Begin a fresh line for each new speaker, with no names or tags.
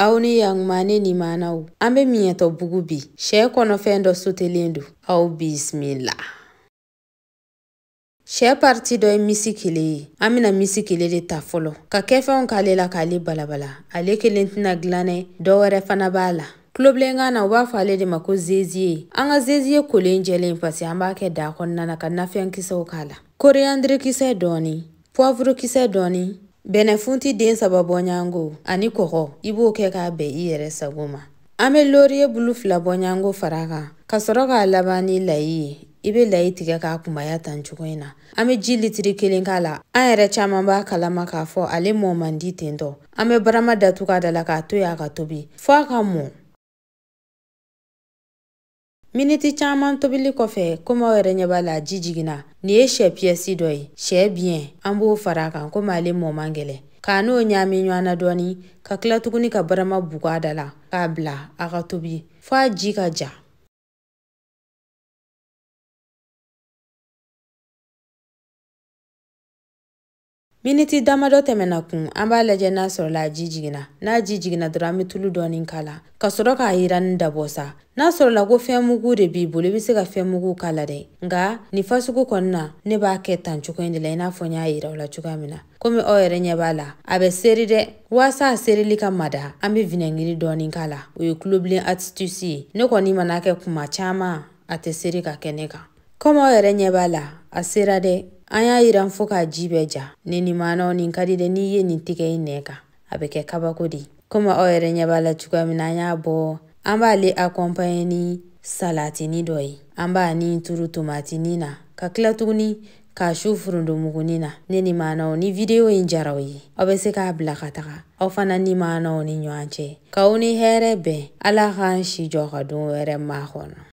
Aw ni yanguma ne ni maanaw. An bɛ miɲɛtɔ bugu bi. Sɛ kɔnɔfɛn dɔ sotelen don. Aw bisimila. Sɛ partie dɔ ye misi kelen ye. An bɛna misi kelen de ta fɔlɔ. Ka kɛfɛnw k'ale la k'ale balabala. Ale kelen tɛna dilan dɛ. Dɔ wɛrɛ fana b'a la. Tulobilenkan na u b'a fɔ ale de ma ko zeziye. An ka zeziye kolen jɛlen parce que an b'a kɛ da kɔnɔna na ka nafɛn kisɛw k'a la. Coriandre kisɛ dɔɔni, poivre kisɛ dɔɔni, bɛnɛfunti den 3 bɔɲango ani kɔgɔ, i b'o kɛ k'a bɛn i yɛrɛ sago ma. An bɛ laurier bulu 2 bɔɲango fara a kan ka sɔrɔ k'a laban ni layi ye. I bɛ layi tigɛ k'a kunbaya tan cogo in na. An bɛ ji litiri 1 k'a la. An yɛrɛ caman b'a kalama k'a fɔ ale mɔ man di ten tɔ. An bɛ barama datugu a da la k'a to yen a ka tobi fo a ka mɔ. Miniti caman tobili kɔfɛ, komi aw yɛrɛ ɲɛ b'a la a ji jiginna. Nin ye sɛ piyɛsi dɔ ye, sɛ biɲɛ, an b'o fara a kan komi ale mɔ man gɛlɛn. K'a n'o ɲaami ɲɔgɔn na dɔɔni, ka tila tuguni ka barama bugu a da la k'a bila a ka tobi fo a ji ka ja. Miniti damadɔ tɛmɛna kun, an b'a lajɛ n'a sɔrɔla a ji jiginna. N'a ji jiginna dɔrɔn an bɛ tulu dɔɔni k'a la ka sɔrɔ k'a yiranni dabɔ sa. N'a sɔrɔla ko fɛn mugu de b'i bolo, i bɛ se ka fɛn mugu k'a la dɛ. Nka nin fasugu kɔni na, ne b'a kɛ tan cogo in de la i n'a fɔ n y'a yira aw la cogoya min na. Komi aw yɛrɛ ɲɛ b'a la, a bɛ seri dɛ. Walasa a serili ka mada, an bɛ vinɛgiri dɔɔni k'a la. O ye tulobilen astuce ye. Ne kɔni mana kɛ kuma caman, a tɛ seri ka kɛ ne kan. Komi aw yɛrɛ ɲɛ b'a la, a sera dɛ. An y'a yiran fo k'a ji bɛɛ ja. Ne ni maanaw nin ka di dɛ, n'i ye nin tigɛ i nɛn kan, a bɛ kɛ kabako de ye. Komi aw yɛrɛ ɲɛ b'a la cogoya min na, an y'a bɔ. An b'ale accompagner ni salatini dɔ ye. An b'a ni turu tomatini na ka tila tuguni k'a su furundomugunin na. Ne ni maanaw ni video in jara aw ye, aw bɛ se k'a bila ka taga aw fana ni maanaw ni ɲɔgɔn cɛ. K'aw ni hɛrɛ bɛn. Ala k'an si jɔ ka don wɛrɛ makɔnɔ.